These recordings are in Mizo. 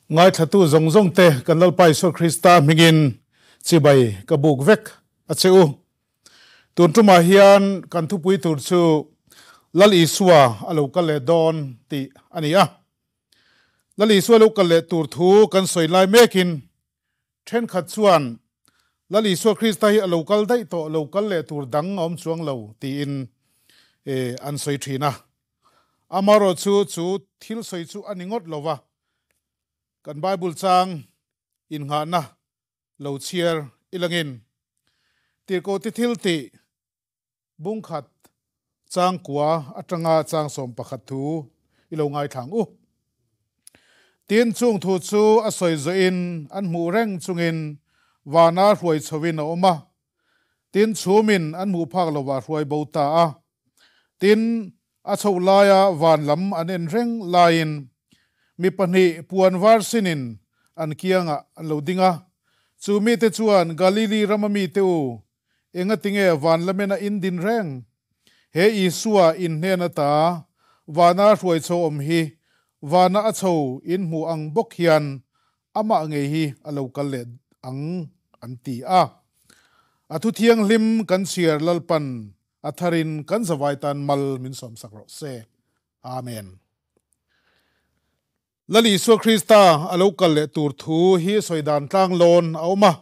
Ngaithlatu zawng zawng te kan Lalpa Isua Krista hmingin chibai ka buk vek a che u. Tun tumah hian kan thupui tur chu Lal Isua a lo kal leh dawn tih a ni a. Lal Isua lo kal leh tur thu kan sawi lai mekin thenkhat chuan Lal Isua Krista hi a lo kal daih tawh lo kal leh tur dang a awm chuang lo tiin an sawi thin a. Amaherawhchu chu thil sawi chu a ni ngawt lo va, kan Bible chang innghahna lo chhiar ilangin Tirhkohte thil tih bungkhat changkua atanga chang 11 thu i lo ngaithlang u. Tin, chung thu chu a sawi zawhin an hmuh reng chungin vana hruai chhovin a awm a. Tin, chhumin an hmuh phak lovah hruai bo ta a. Tin, a chhoh laia van lam an en reng laiin mi pahnih puan var sinin an kiangah an lo ding a. Chu mite chuan, Galili rama mite u, engatinge van lamena in din reng? He Isua in hnen ata vana hruai chho awm hi vana a chho in hmuh ang bawk hian amah ngei hi a lo kal leh ang, an ti a. A thu thianghlim kan chhiar Lalpan a tharin kan zavai tan mal min sawmsak rawh se. Amen. Lal Isua Krista a lo kal leh tur thu hi sawi dan tlang lawn a awm a.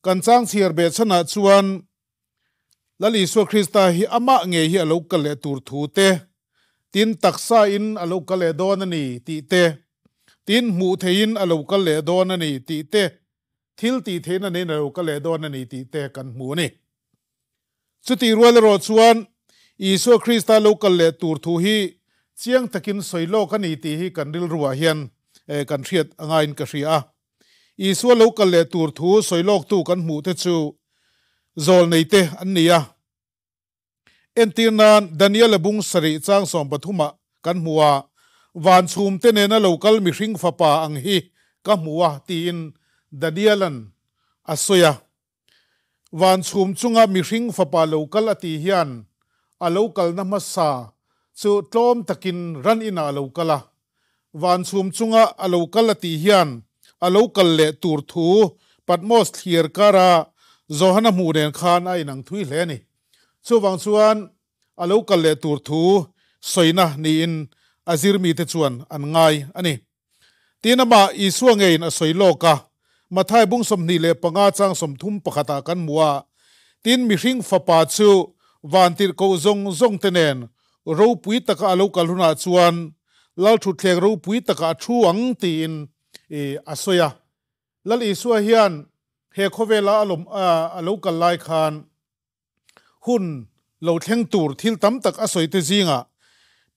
Kan chang chhiar beh chhanah chuan Lal Isua Krista hi amah ngei hi a lo kal leh tur thu te, tin taksa in a lo kal leh dawn a ni tih te, tin hmuh theihin a lo kal leh dawn a ni tih te, thil tih theihna neiin a lo kal leh dawn a ni tih te kan hmu a ni. Chutih rual erawh chuan Isua Krista lo kal leh tur thu hi chiang takin sawi lawk a ni tih hi kan rilruah hian kan hriat a ngaiin ka hria a. Isua lo kal leh tur thu sawi lawktu kan hmuh te chu zawlneite an ni a. Entir nan Daniela bung sarih chang 13 ah kan hmu a, Van chhumte nena lo kal mihring fapa ang hi ka hmu a tiin Daniela'n a sawi a. Van chhum chunga mihring fapa lo kal a tih hian a lo kalna hmasa chu tlawm takin ran inah a lo kal a. Van chhum chunga a lo kal a tih hian a lo kal leh tur thu Patmos thlir kara Johana hmuh nen khan a inang thui hle a ni. Chuvang chuan a lo kal leh tur thu sawina niin a zirmite chuan an ngai a ni. Tin amah Isua ngeiin a sawi lawk a, Mathai bung 25 chang 31 ah kan hmu a, Tin mihring fapa chu vantirhkoh zawng zawng te nen ropui taka a lo kal hunah chuan lalthutthleng ropui takah a thu ang tiin a sawi a. Lal Isua hian he khawvela a lo kal lai khan hun lo thleng tur thil tam tak a sawi te zingah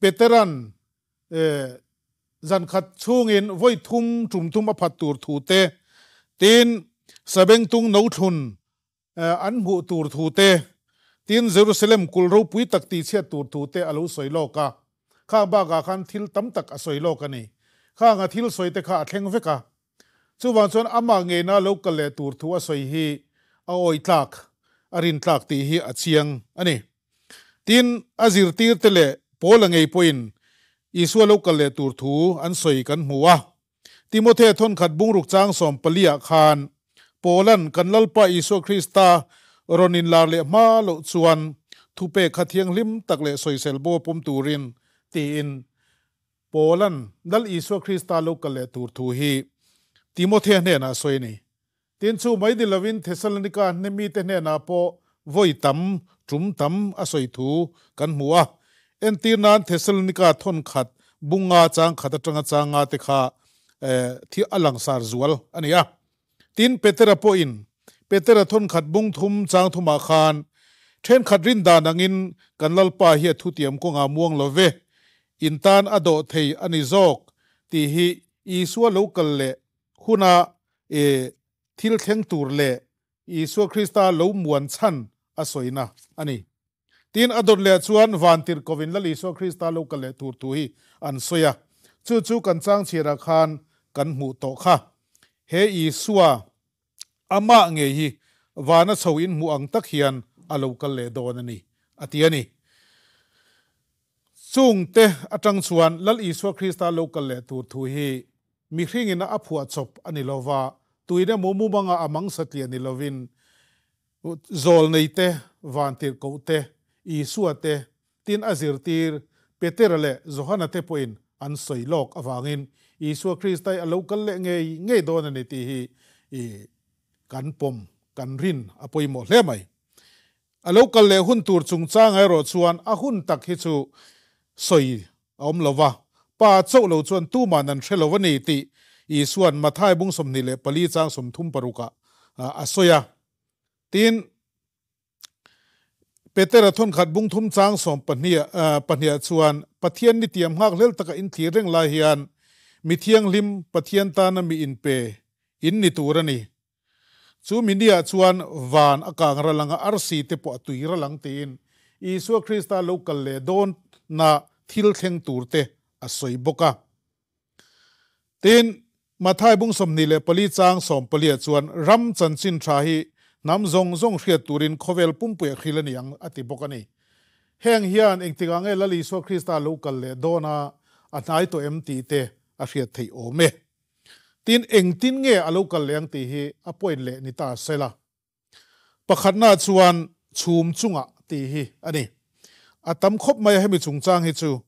Petera'n zan khat chhungin vawi thum tum thum a phat tur thu te, tin Sabengtung no thlun an hmuh tur thu te, tin Jerusalem kulh ropui tak tihchhiat tur thu te a lo sawi lawk a. Khang bakah khan thil tam tak a sawi lawk a ni. Khang a thil sawi te kha a thleng vek a. Chuvang chuan amah ngeina lo kal leh tur thu a sawi hi a awi tlak, a rin tlak tih hi a chiang a ni. Tin, a zirtirte leh Paula ngei pawhin Isua lo kal leh tur thu an sawi kan hmu a. Timothea thawnkhat bungruk chang 14 ah khan Paula'n kan Lalpa Isua Krista rawn inlar leh hma loh chuan thupek kha thianghlim tak leh sawisel bo pawm turin tiin Paula'n Lal Isua Krista lo kal leh tur thu hi Timothea hnenah a sawi a ni. Tin, chu mai ni lovin Thessalonika hnemite hnenah pawh vawi tam, tum tam a sawi thu kan hmu a. Entir nan Thessalonika thawnkhat bunga chang khat atanga chang nga te kha thi a langsar zual a ni a. Tin, Petera pawhin Petera thawnkhat bung thum chang thumah khan thenkhat rin dan angin kan Lalpa hi a thutiam kawngah muang lo ve, in tan a dawh thei a ni zawk tih hi Isua lo kal leh huna thil thleng tur leh Isua Krista lo muan chhan a sawina a ni. Tin, a dawt leh chuan vantirhkovin Lal Isua Krista lo kal leh tur thu hi an sawi a, chu chu kan chang chhiarah khan kan hmuh tawh kha. He Isua amah ngei hi vana chho in hmuh ang tak hian a lo kal leh dawn a ni, a ti a ni. Chungte atang chuan Lal Isua Krista lo kal leh tur thu hi. Mihringin a phuahchawp a ni lo va, tuin emaw mumanga a mang satliah ni lovin Zawlnei te, Vantirhkoh te, Isua te, tin a zirtir Petera leh Johana te pawhin an sawi lawk avangin Isua Krista hi a lo kal leh ngei ngei dawn a ni tih hi i kan pawm, kan rin a pawimawh hle mai. A lo kal leh hun tur chungchangah erawh chuan a hun tak hi chu sawi a awm lo va, Pa chauh lo chuan tuman an hre lo a ni tih Isua'n Mathai bung 24 chang 36 ah a sawi a. Tin, Petera thawnkhat bung thum chang sawmpahnih pahniah chuan Pathian ni tiam nghak hlel taka inthlir reng lai hian mi thianghlim Pathian tana mi inpe in ni tur a ni. Chu mi niah chuan van a kang ral anga arsi te pawh a tui ral ang tiin Isua Krista lo kal leh dawnna thil thleng tur te a sawi bawk a. Tin, Mathai bung 24 chang sawmpaliah chuan ram chanchin tha hi hnam zawng zawng hriat turin khawvel pumpuiah hril a ni ang a ti bawk a ni. Heng hian engtikah nge Lal Isua Krista lo kal leh dawna a hnai tawh em tih te a hriat theih awm e. Tin, engtin nge a lo kal leh ang tih hi a point leh ni ta sela. Pakhatna chuan chhum chungah tih hi a ni. A tam khawp mai a hemi chungchang hi chu.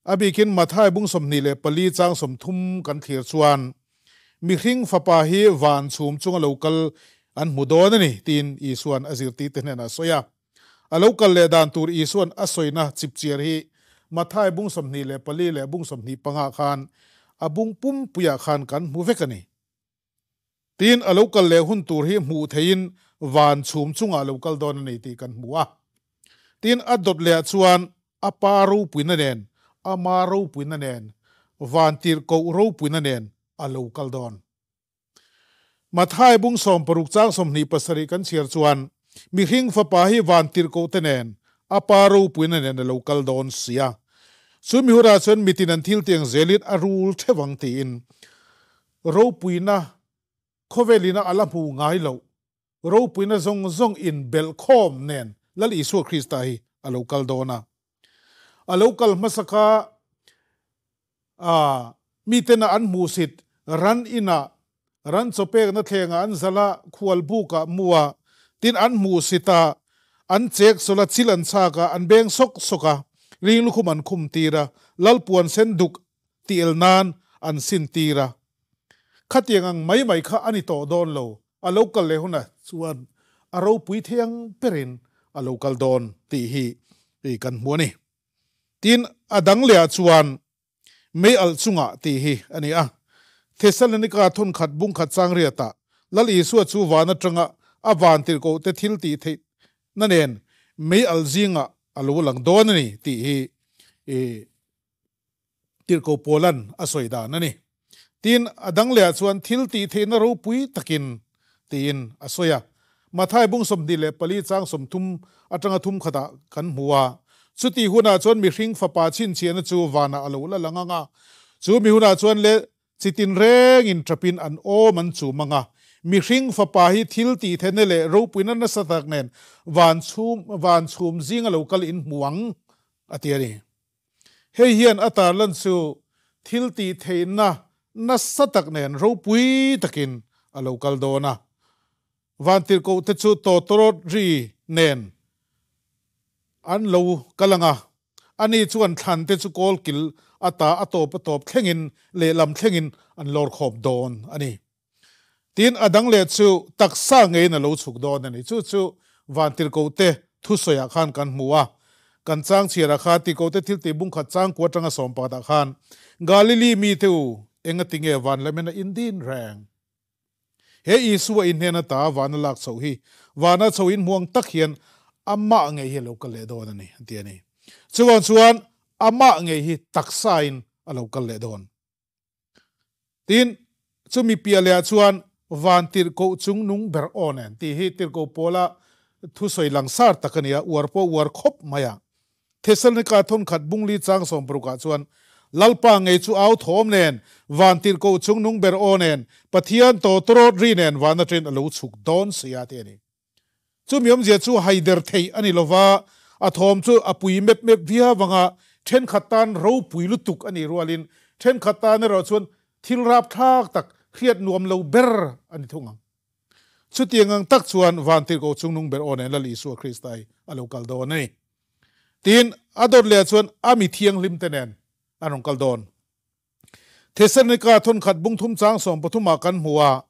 A bikin Mathai bung 24 chang 30 kan thlir chuan mihring fapa hi van chhum chunga lo kal an hmu dawn a ni tiin Isua'n a zirtirte hnenah a sawi a. A lo kal leh dan tur Isua'n a sawina chipchiar hi Mathai bung 24 leh bung 25 khan a bung pumpuiah khan kan hmu vek a ni. Tin, a lo kal leh hun tur hi hmuh theihin van chhum chungah a lo kal dawn a ni tih kan hmu a. Tin, a dawt lehah chuan a pa ropuina nen, ama ropuina nen, van tirhkoh ropuina nen a lo kal dawn. Mathai bung 60 chang 27 kan chhiar chuan, Mihring Fapa hi van tirhkohte nen, a Pa ropuina nen a lo kal dawn sia. Chu mihurah chuan mitin an thil tiang zelin a rul theuh ang tiin ropuina khawvelina a la hmu ngai loh ropuina zawng zawng inbelhkhawm nen Lal Isua Krista hi a lo kal dawn a. A lo kal hmasa kha a mitena an hmuhsit ran inah, ran chawpekna thlengah an zalh a, khual bukah mu a, tin an hmuhsit a, an chek sawlh a, chil an chhak a, an beng sawk sawk a, ring lukhum an khum tir a, Lal puan sen duk tih el nan an sin tir a. Khatiang ang mai mai kha a ni tawh dawn lo, a lo kal leh hunah chuan a ropui thei ang berin a lo kal dawn tih hi kan hmu a ni. Tin, a dang lehah chuan mei alh chungah tih hi a ni a. Thessalonika thawnkhat bungkhat chang riatah Lal Isua chu van atanga a van tirhkohte thil tih theihna nen mei alh zingah a lo lang dawn a ni tih hi Tirhkoh Paula'n a sawi dan a ni. Tin, a dang lehah chuan thil tih theihna ropui takin tiin a sawi a. Mathai bung 24 chang 30 atanga thum khatah kan hmu a. Chutih hunah chuan mihring fapa chhinchhiahna chu vanah a lo la lang ang a. Chu mi hunah chuan le chi tinrengin tapin an awm an chum ang a. Mihring fapa hi thil tih theihna leh ropuina nasa tak nen van chhum van chhum zinga lo kal in hmu ang a ti a ni. Hei hian a tarlan chu thil tih theihna nasa tak nen ropui takin a lo kal dawn a. Vantirhkohte chu tawtawrawt ri nen an lo kal ang a, ani chuan thlante chu kawlkil ata a tawp a tawp thlengin lehlam thlengin an lawr khawm dawn a ni. Tin, a dang leh chu taksa ngeiin a lo chhuk dawn a ni. Chu chu Vantirhkohte thusawiah khan kan hmu a. Kan chang chhiarah khan Tirhkohte thiltih bungkhat changkua atanga sawmpakhatah khan, Galili mite u, engati nge van lamena in din reng? He Isua in hnen ata vana lak chhoh hi vana chho in hmuang tak hian amah ngei hi a lo kal leh dawn a ni, an ti a ni. Chuvang chuan amah ngei hi taksain a lo kal leh dawn. Tin, chumi piah lehah chuan van tirhkoh chung nung ber aw nen tih hi tirhkoh pawla thusawi langsar tak a ni a, uar pawh uar khawp mai a. Thessalonika thawnkhat bungli chang 60 ah chuan, Lalpa ngei chu au thawm nen, van tirhkoh chung nung ber aw nen, Pathian tawtawrawt ri nen van atangin a lo chhuk dawn si a ti a ni. Chumi awmzia chu haider theih a ni lova, a thawm chu a pui mep mep viau ang a, thenkhat tan ropui lutuk a nih rualin thenkhat tan erawh chuan thil rapthlak tak hriat nuam lo ber a ni thung ang. Chutiang ang tak chuan Vantirhkoh chungnung ber aw nen Lal Isua Krista hi a lo kal dawn a ni. Tin, a dawt leh ah chuan a mi thianghlim te nen an rawn kal dawn. Thesalonika thawnkhat bungthum chang 13 ah kan hmu a,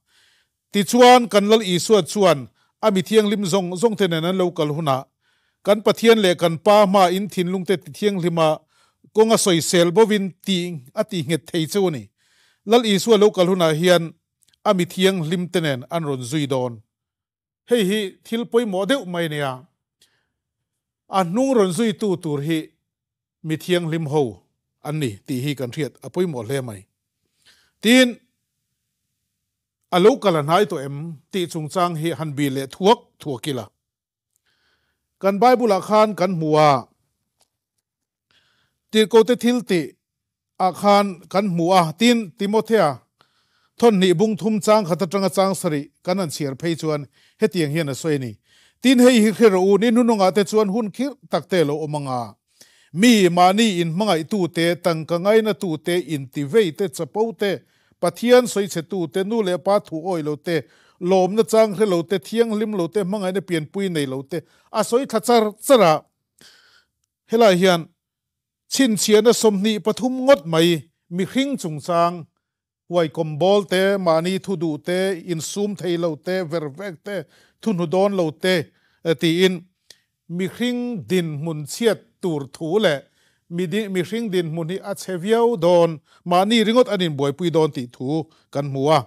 Tichuan kan Lal Isua chuan a mi thianghlim zawng zawng te nen an lo kal hunah kan Pathian leh kan Pa hmaa in thinlung te ti thianghlima kawng a sawisel bovin tih a ti nghet thei cheu a ni. Lal Isua lo kal hunah hian a mi thianghlim te nen an rawn zui dawn. Hei hi thil pawimawh deuh mai a nia. A hnung rawn zuitu tur hi mi thianghlim ho an ni tih hi kan hriat a pawimawh hle mai. Tin, a lo kal a hnai tawh em tih chungchang hi han bi leh thuak thuak ila. Kan Bible-ah khan kan hmu a, Tirhkohte thil tih ah khan kan hmu a, tin, Timothea thawnhnih bung thum chang khat atanga chang sarih kan han chhiar phei chuan hetiang hian a sawi a ni, Tin, hei hi hre rawh u, ni hnunungah te chuan hun khirh tak te lo awm ang a, mi mahni inhmangaihtu te, tangka ngainatu te, intivei te, chapo te, Pathian sawichhetu te, nu leh pa thu awih lo te, lawmna chang hre lo te, thianghlim lo te, hmangaihna pianpui nei lo te a sawi thla char char a. Helai hian chhinchhiahna 23 ngawt mai mihring chungchang, huaikawm bawl te, mahni thu duh te, insum thei lo te, vervek te, thuhnu dawn lo te tiin Mihring dinhmun chhiat tur thu leh mihring dinhmun hi a chhe viau dawn, mahni ringawt an inbuaipui dawn tih thu kan hmu a.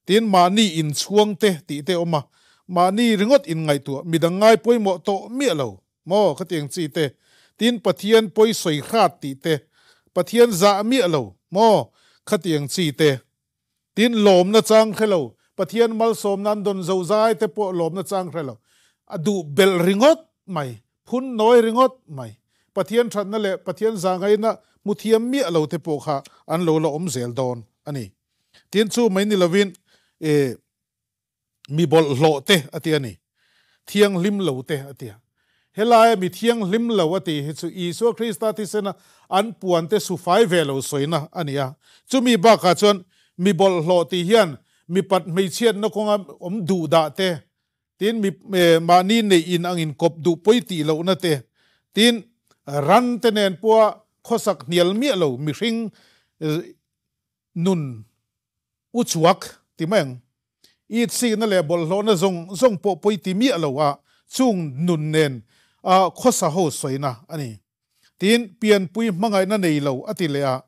Tin, mahni inchhuang te tih te awm a, mahni ringawt inngaihtuah, midang ngai pawimawh tawh miah lo maw khatiang chi te. Tin, Pathian pawi sawi hrat tih te, Pathian zah miah lo maw khatiang chi te. Tin, lawmna chang hre lo, Pathian malsawmna an dawn zo zai te pawh lawmna chang hre lo, a duh belh ringawt mai, phun nawi ringawt mai, Pathian thatna leh Pathian zahngaihna hmu thiam miah lo te pawh kha an lo la awm zel dawn a ni. Tin, chu mai ni lovin, e, mi bawlhhlawh te a ti a ni, thianghlim lo te a ti a. Helaia mi thianghlim lo a tih hi chu Isua Krista thisena an puan te sufai ve lo sawina a ni a. Chumi bakah chuan mi bawlhhlawh tih hian mipat hmeichhiatna kawnga awm duh dah te, tin mi mahni neih in angin kawp duh pawi tih lohna te, tin ran te nen pawha khawsak hnial miah lo mihring nun u chuak ti mai ang. Itsikna leh bawlhhlawhna zawng zawng pawh pawi ti miah lo a chung nun nen a khawsa ho sawina a ni. Tin, pianpui hmangaihna nei lo a ti leh a,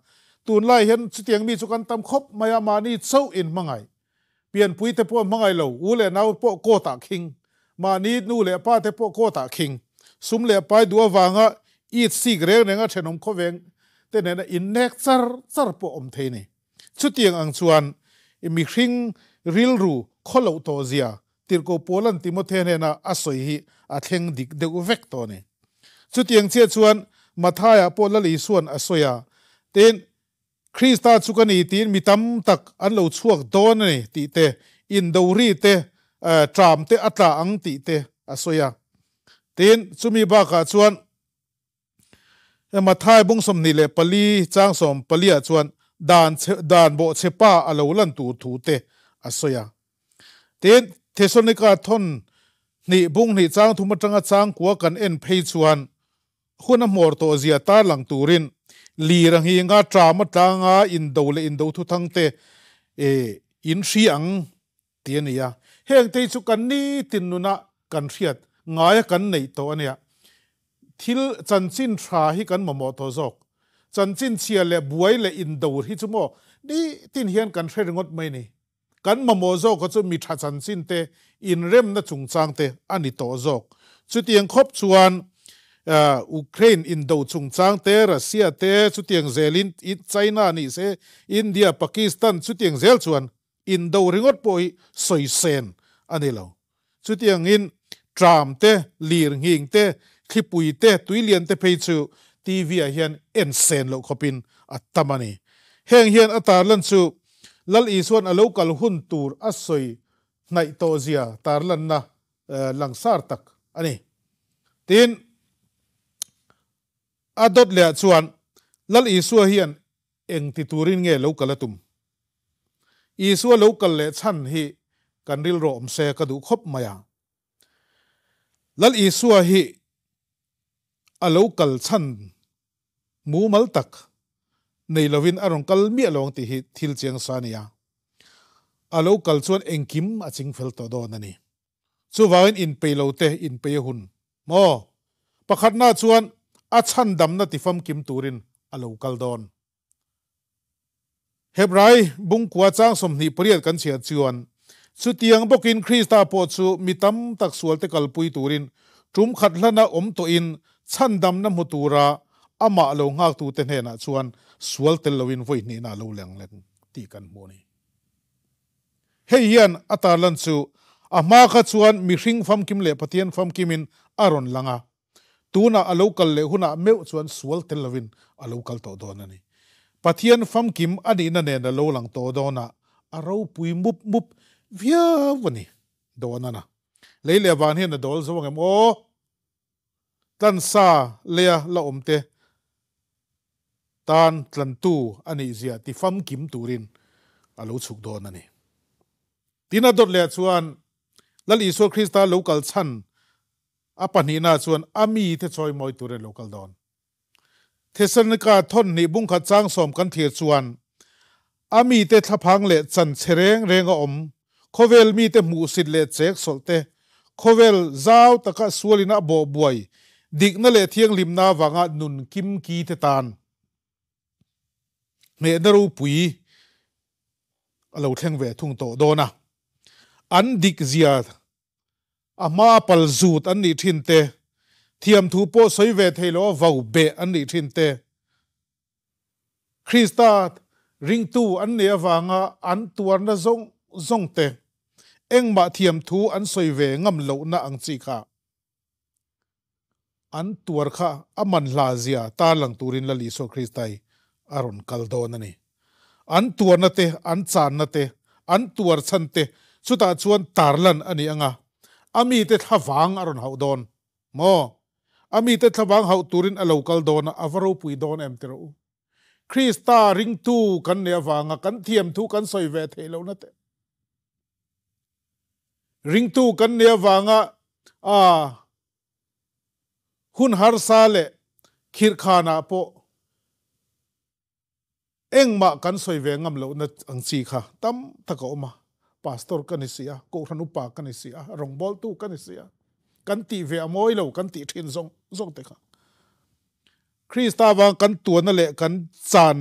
tunlai hian chutiang mi chu kan tam khawp mai a, mahni chauh in hmangaih. Pianpui te pawh hmangaih lo, u leh nau pawh court ah khing, mahni nu leh pa te pawh court ah khing. Sum leh pai duh avanga itsik reng renga thenawm khawveng te nena innek char char pawh awm thei a ni. Chutiang ang chuan mihring rilru khawloh tawh zia Tirhkoh Paula'n Timothea hnena a sawi hi a thleng dik deuh vek tawh a ni. Chutiang chiah chuan Mathaia pawh Lal Isua'n a sawi a, Tin, Krista chu ka ni tiin mi tam tak an lo chhuak dawn a ni tih te, indori te, ṭam te a tla ang tih te a sawi a. Tin, chumi bakah chuan Mathai bung 24 chang 14 ah chuan dan dan bawhchhe pa a lo lan tur thu te a sawi a. Tin, Thesalonika thawn hnih bung hnih chang thum atanga chang kua kan en phei chuan hun a hmawr tawh zia tarlang turin lir a nghinga ṭam atlanga indo leh indo thuthang te in hri ang ti a ni a. Heng te hi chu kan nitin nuna kan hriat ngaia kan neih tawh a nia. Thil chanchin tha hi kan mamawh tawh zawk. Chanchin chhia leh buai leh indo hi chu maw nitin hian kan hre ringawt mai ni. Kan mamawh zawka chu mi tha chanchin te, inremna chungchang te a ni tawh zawk. Chutiang khawp chuan Ukraine indo chungchang te, Russia te chutiang zelin China ni se, India, Pakistan chutiang zel chuan Indo ringawt pawh hi sawi sen a ni lo. Chutiangin tram te, lir nghing te, thlipui te, tuilian te phei chu TV ah hian en sen loh khawpin a tam a ni. Heng hian a tarlan chu Lal Isua'n a lo kal hun tur a sawi hnaih tawh zia tarlanna langsar tak a ni. Tin, a dawt lehah chuan Lal Isua hian eng ti turin nge lo kal a tum? Isua lo kal leh chhan hi kan rilru awm se ka duh khawp mai a. Lal Isua hi a lo kal chhan mumal tak nei lovin a rawn kal miah lo ang tih hi thil chiang sa a ni a. A lo kal chuan engkim a ching fel tawh dawn a ni. Chuvangin inpei lo te inpei a hun maw? Pakhatna chuan a chhandamna tifamkim turin a lo kal dawn. Hebrai bungkua chang 28 kan chhiar chuan, Chutiang bawkin Krista pawh chu mi tam tak sualte kalpui turin tum khat hlana awm tawhin chhandamna hmu tura amah lo nghaktute hnenah chuan sual tel loin vawi hnihna a lo leng leng tih kan hmu a ni. Hei hian a tarlan chu a hma kha chuan mihring famkim leh Pathian famkimin a rawn lang a, Tunah a lo kal leh hunah meuh chuan sual tel lovin a lo kal tawh dawn a ni. Pathian famkim a nihna nen a lo lang tawh dawn a, a ropui mup mup viau a ni dawn a na. Lei leh van hian a dawl zo ang em aw? Tlansa leia la awm te tan tlantu a nih zia ti famkim turin a lo chhuk dawn a ni. Tin a dawt leh chuan Lal Isua Krista lo kal chhan A pahnihna chuan a mite chawimawi turin a lo kal dawn. Thesalonika thawnhnih bungkhat chang sawm kan thlir chuan a mite thlaphang leh chan chhe reng reng a awm, khawvel mite hmuhsit leh chek sawlh te, khawvel zau taka sualin a bawh buai dikna leh thianghlimna avanga nun kim ki te tan hnehna ropui a lo thleng ve thung tawh dawn a. An dik zia A hma pal zut an nih thin te, thiamthu pawh sawi ve thei lo a vau beh an nih thin te, Krista ringtu an nih avanga an tuarna zawng zawng te, engmah thiamthu an sawi ve ngam lohna ang chi kha an tuar kha a manhla zia tarlang turin Lal Isua Krista hi a rawn kal dawn a ni. An tuarna te, an channa te, an tuar chhan te chutah chuan tarlan a ni ang a, a mite thlavang a rawn hauh dawn maw? A mite thlavang hauh turin a lo kal dawn a, a va ropui dawn em ti rawh u. Krista ringtu kan nih avanga kan thiamthu kan sawi ve theih lohna te, Ringtu kan nih avanga a hun harsa leh khirhkhanah pawh engmah kan sawi ve ngam lohna ang chi kha tam tak a awm a. Pastor ka ni si a, Kohhran upa ka ni si a, rawngbawltu ka ni si a, kan tih ve a mawi lo kan tih thin zawng zawng te kha. Krista avanga kan tuanna leh kan chan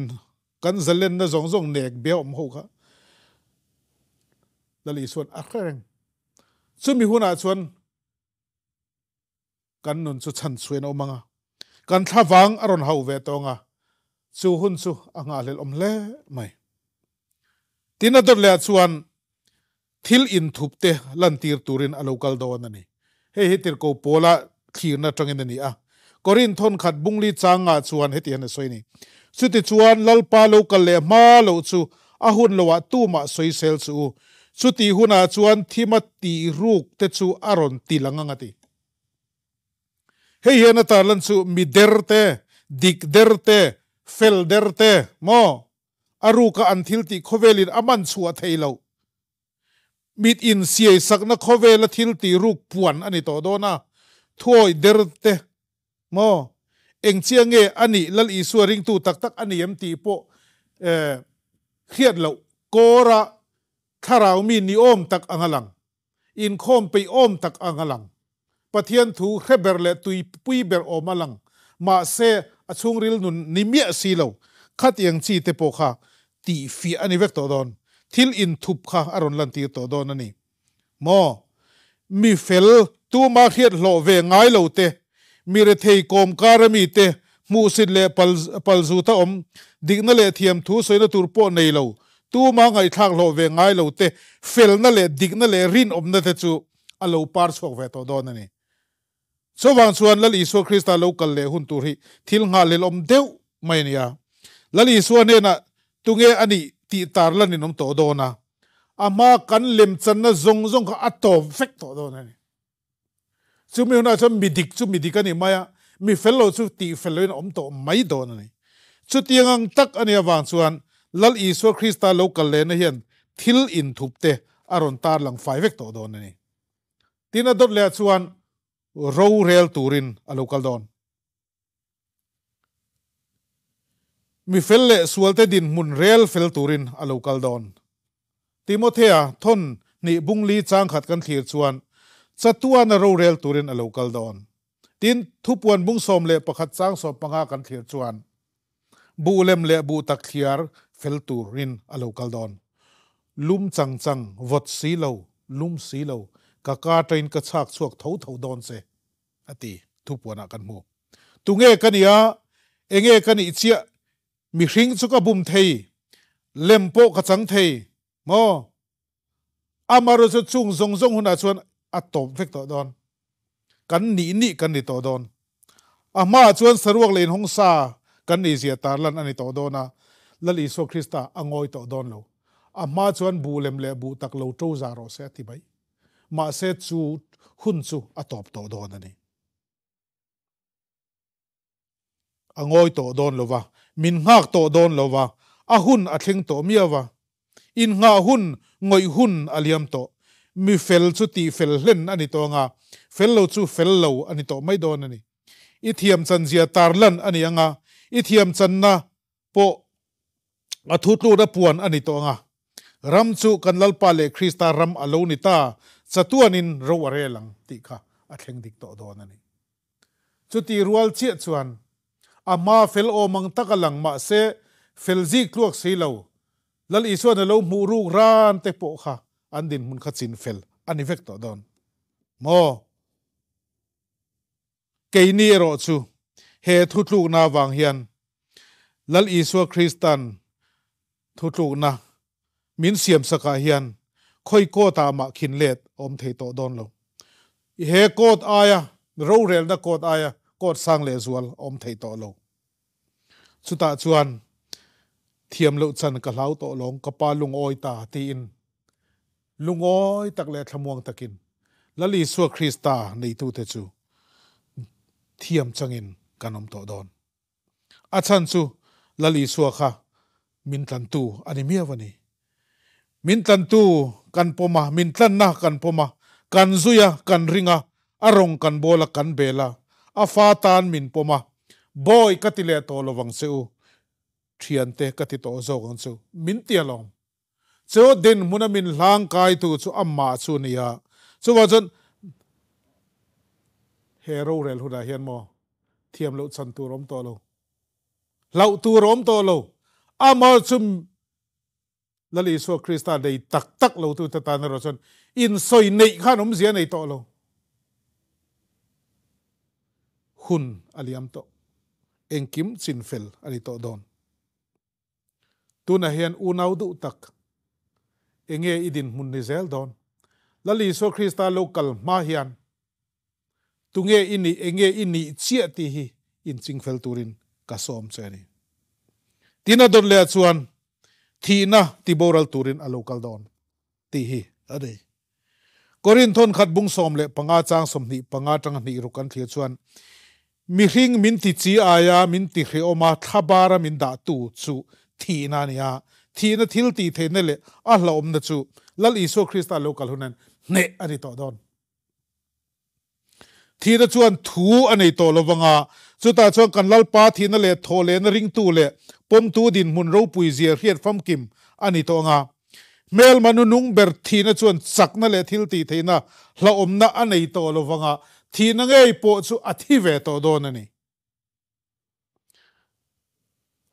Kan zalenna zawng zawng nek bia awm ho kha Lal Isuan a hre reng. Chumi hunah chuan kan nun chu chhan chhuin a awm ang a, kan thlavang a rawn hau ve tawng a, chu hun chu a nghahhlelh awm hle mai. Tin a dawt lehah chuan thil inthup te lantir turin a lo kal dawn a ni. Hei hi tirhkoh Paula thlirna atangin a ni a. Korinth thawnkhat bungli changah chuan heti hian a sawi a ni, Chutichuan Lalpa lo kal leh hma loh chu a hun loah tumah sawisel suh u. Chutih hunah chuan thima tih ruk te chu a rawn ti lang ang a ti. Hei hian a tarlan chu mi der te, dik der te, fel der te maw? A ruka an thil tih khawvelin a man chhuah thei loh. Mit in siai sakna khawvela thil tih ruk puan a ni tawh dawn a, thuawih der te maw? Eng chiah nge a nih Lal Isua ringtu tak tak a ni em tih pawh hriat loh kawra thlarau mi ni awm tak ang a lang. Inkhawm peih awm tak ang a lang. Pathian thu hre ber leh tuipui ber awm a lang. Mahse, a chhungril nun ni miah si lo. Khatiang chi te pawh kha tih fiah a ni vek tawh dawn. Thil inthup kha a rawn lantir tawh dawn a ni. Maw? Mi fel, tuma hriat hlawh ve ngai lo te, mi rethei kawmkar a mi te, hmuhsit leh palzut a awm, dikna leh thiamthu sawina tur pawh nei lo, Tuma ngaihthlak hlawh ve ngai lo te, felna leh dikna leh rinawmna te chu a lo par chhuak ve tawh dawn a ni. Chuvang chuan Lal Isua Krista lo kal leh hun tur hi thil nghahhlelawm deuh mai a ni a. Lal Isua hnenah tunge a nih tih tarlan in awm tawh dawn a, a hma kan lemchanna zawng zawng kha a tawp vek tawh dawn a ni. Chumi hunah chuan mi dik chu mi dik a ni mai a, mi fel lo chu tih fel loin a awm tawh mai dawn a ni. Chutiang ang tak a nih avang chuan Lal Isua Krista lo kal lehna hian thil inthup te a rawn tarlang fai vek tawh dawn a ni. Tin a dawt leh ah chuan rorel turin a lo kal dawn. Mi fel leh sualte dinhmun rel fel turin a lo kal dawn. Timothea thawn hnih bungli changkhat kan thlir chuan chatuana rorel turin a lo kal dawn. Tin, thupuan bung 11 chang 15 kan thlir chuan buh lem leh buh tak thliar fel turin a lo kal dawn. Lum chang chang, vawt si lo, lum si lo, ka ka tain ka chhak chhuak tho tho dawn che, a ti. Thupuanah kan hmu. Tunge ka nia, enge ka nih chiah, mihring chu ka bum thei, lem pawh ka chang thei maw? Amaherawhchu chung zawng zawng hunah chuan a tawp vek tawh dawn. Kan nih nih kan ni tawh dawn. A hmaah chuan saruak leh inhawng sa kan nih zia tarlan a ni tawh dawn a, Lal Isua Krista a ngawi tawh dawn lo. A hma chuan buh lem leh buh tak lo to za rawh se a ti mai. Mahse chu hun chu a tawp tawh dawn a ni. A ngawi tawh dawn lo va, min nghak tawh dawn lo va, a hun a thleng tawh miau va. Innghah hun, ngawih hun a liam tawh. Mi fel chu tih fel hlen a ni tawh anga, fel lo chu fel lo a ni tawh mai dawn a ni. I thiam chanzia tarlan a ni anga, i thiam channa pawh a thutlukna puan a ni tawh anga, ram chu kan Lalpa leh Krista ram a lo ni ta, chatuanin ro a rel ang tih kha a thleng dik tawh dawn a ni. Chuti rual chiah chuan a hma fel awm ang tak a lang mahse fel zik tluak si lo, Lal Isuan a lo hmuh ruk ran te pawh kha an dinhmun kha chin fel a ni vek tawh dawn maw? Keini erawh chu he thutlukna avang hian Lal Isua Kristan thutlukna min siamsakah hian khawi court ah mah khin let a awm thei tawh dawn lo. He court aia rorelna court aia court sang leh zual a awm thei tawh lo. Chutah chuan thiam loh chan ka hlau tawh lawng ka pa lungawi ta tiin lungawi tak leh thlamuang takin Lal Isua Krista neitute chu thiam changin kan awm tawh dawn. A chhan chu Lal Isua kha min tlantu a ni miau a ni. Min tlantu kan pawm a, min tlanna kan pawm a, kan zui a, kan ring a, a rawng kan bawl a, kan bel a, a fa tan min pawm a, Bawi ka ti leh tawh lovang che u, thiante ka ti tawh zawk ang chu, min ti alawm. Chu dinhmuna min hlangkaitu chu amah chu a ni a, chuvang chuan he rorel hunah hian maw thiam loh chan tur a awm tawh lo, hlauh tur a awm tawh lo, amah chu Lal Isua Krista nei tak tak lo tute tan erawh chuan insawi neih khan awmzia a nei tawh lo. Hun a liam tawh, engkim chinfel a ni tawh dawn. Tunah hian unau duh tak, enge i dinhmun ni zel dawn? Lal Isua Krista lo kal hma hian tunge i nih, enge i nih chiah tih hi inchingfel turin ka sawm che a ni. Tin a dawt leh ah chuan thihna tiboral turin a lo kal dawn tih hi a ni. Korin thawnkhat bung 15 chang 25 atanga hnih ruk kan thlir chuan, Mihring min ti chi aia min ti hrehawm a, thlabara min dahtu chu thihna a ni a. Thihna thil tih theihna leh a hlauhawmna chu Lal Isua Krista lo kal hunin hneh a ni tawh dawn. Thihna chuan thu a nei tawh lo vang a, chutah chuan kan Lalpa thihna leh thawhlehna ringtu leh pawmtu dinhmun ropui zia hriat famkim a ni tawh ang a. Hmelma nunung ber thihna chuan chakna leh thil tih theihna hlauhawmna a nei tawh lo vang a, thihna ngei pawh chu a thi ve tawh dawn a ni.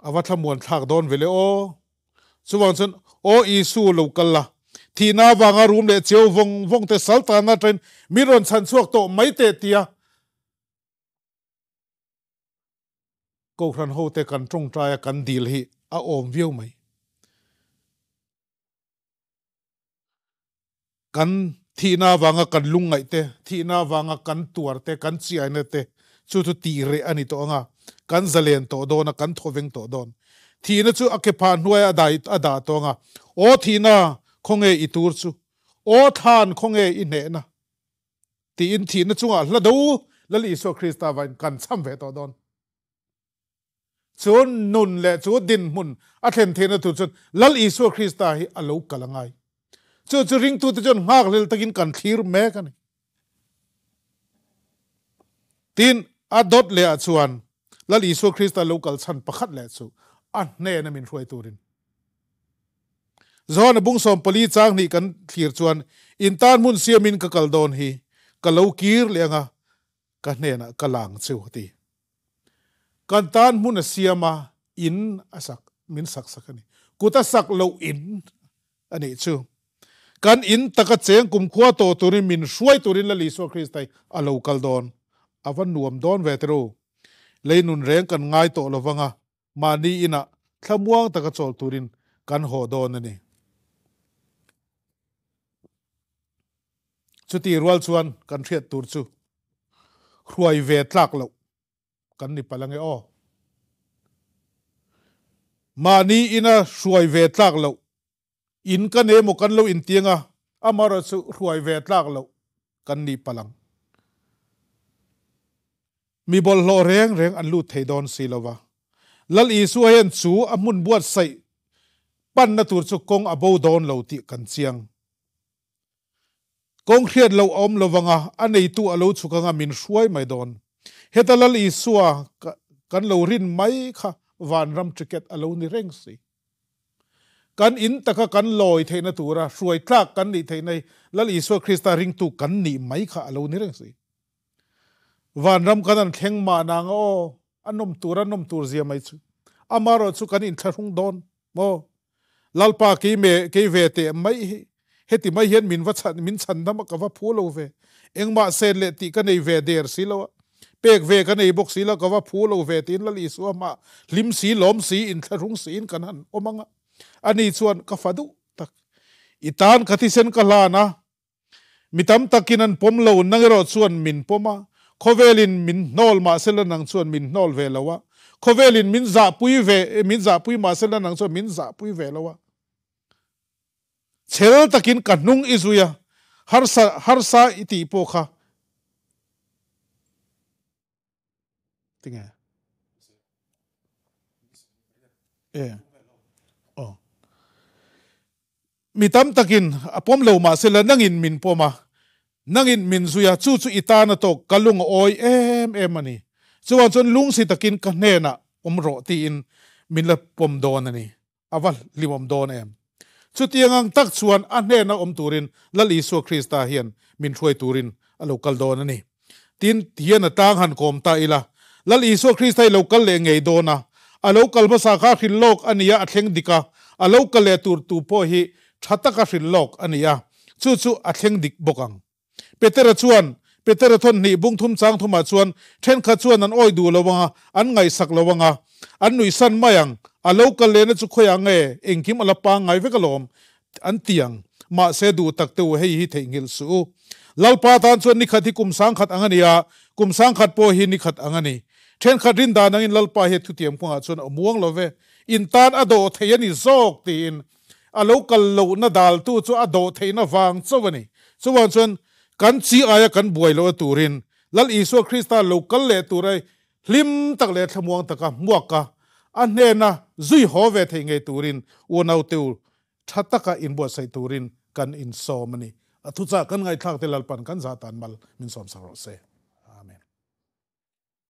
A va thlamuan thlak dawn ve le aw. Chuvang chuan, Aw Isu, lo kal la. Thihna avanga rum leh cheu vawng vawng te sal tanna atangin min rawn chhan chhuak tawh mai teh tia Kohhran hote kan tawngtaia kan dil hi a awm viau mai. Kan thihna avanga kan lungngaih te, thihna avanga kan tuar te, kan chiaina te chu chu tih reh a ni tawh ang a, kan zalen tawh dawn a, kan thawveng tawh dawn. Thihna chu a ke phah hnuaiah a dai a dah tawh ang a, Aw thihna, khawnge i tur chu? Aw thlan, khawnge i hnehna? Tiin thihna chungah hla do Lal Isua Krista vain kan cham ve tawh dawn. Chu nun leh chu dinhmun a thlen theihna tur chuan Lal Isua Krista hi a lo kal a ngai. Chu chu ringtute chuan nghakhlel takin kan thlir mek a ni. Tin, a dawt lehah chuan Lal Isua Krista lo kal chhan pakhat leh chu a hnena min hruai turin. Johana bung 14 chang hnih kan thlir chuan, In tan hmun siamin ka kal dawn hi, ka lo kir leh anga ka hnenah ka lang cheu a ti. Kan tan hmun a siam a, in a sak, min sak sak a ni. Kut a sak loh in a nih chu. Kan in taka cheng kumkhua tawh turin min hruai turin Lal Isua Krista hi a lo kal dawn. A va nuam dawn ve teh ru. Lei nun reng kan ngai tawh lo vang a, mahni inah thlamuang taka chawl turin kan haw dawn a ni. Chuti rual chuan kan hriat tur chu hruai ve tlak loh kan ni palh ange aw. Mahni ina hruai ve tlak loh in kan emaw kan lo intiang a, amaherawh chu hruai ve tlak loh kan ni palh ang. Mi bawlhhlawh reng reng an lut thei dawn si lo va. Lal Isua hian chu a hmun buatsaih panna tur chu kawng a bo dawn lo tih kan chiang. Kawng hriat loh a awm lo vang a, a neitu a lo chhuk anga min hruai mai dawn. Heta Lal Isua kan lo rin mai kha vanram ticket a lo ni reng si. Kan in taka kan lawi theihna tura hruai tlak kan nih theihna hi Lal Isua Krista ringtu kan nih mai kha a lo ni reng si. Vanram kan an thleng mahna anga aw, a nawm tur a nawm tur zia mai chu. Amaherawhchu kan inthlahrung dawn maw? Lalpa kei me kei ve teh mai hi heti mai hian min va chhan min chhan dam a ka va phu lo ve. Engmah sen leh tih ka nei ve der si lo a, pek ve ka nei bawk si lo ka va phu lo ve tiin Lal Isua hmah hlim si lawm si inthlahrung siin kan han awm ang a. Ani chuan ka fa duh tak i tan ka thisen ka hlan a, Mi tam takin an pawm lo, nang erawh chuan min pawm a, khawvelin min hnawl mahsela nang chuan min hnawl ve lo a, khawvelin min zahpui ve, min zahpui mahsela nang chuan min zahpui ve lo a. Chhel takin ka hnung i zui a, harsa, harsa i tih pawh kha Tinge? E. Aw. Mi tam takin a pawm lo mahsela nangin min pawm a, nangin min zui a, chu chu i tan a tawk ka lung a awi em em a ni. Chuan chuan lungsi takin ka hnenah awm rawh tiin min la pawm dawn a ni. A va hlimawm dawn em? Chutiang ang tak chuan a hnena awm turin Lal Isua Krista hian min hruai turin a lo kal dawn a ni. Tin, hian a tlang han kawm ta ila, Lal Isua Krista hi lo kal leh ngei dawn a, a lo kal hmasa kha hrilh lawk a ni a, a thleng dik a, a lo kal leh tur tu pawh hi tha taka hrilh lawk a ni a, chu chu a thleng dik bawk ang. Petera chuan, Petera thawn hnih bung thum chang thumah chuan thenkhat chuan an awih duh lo ang a, an ngaihsak lo ang a, an nuihsan mai ang, a lo kal lehna chu khawiah nge, engkim a la pangngai vek alawm, an ti ang. Mahse duh tak te u, hei hi theihnghilh suh u. Lalpa tan chuan nikhat hi kum sangkhat ang a ni a, kum sangkhat pawh hi nikhat ang a ni. Thenkhat rin dan angin Lalpa hi thutiam kawngah chuan a muang lo ve, in tan a dawh thei a ni zawk, tiin A lo kal lohna daltu chu a dawh theihna vang chauh a ni. Chuvang chuan kan chi aia kan buai lohna turin Lal Isua Krista lo kal leh tura hlim tak leh thlamuang taka hmuak a, a hnena zui haw ve theih ngei turin unaute u tha taka inbuatsaih turin kan insawm a ni. A thuchah kan ngaihthlak te Lalpan kan zah tan mal min sawmsak rawh se.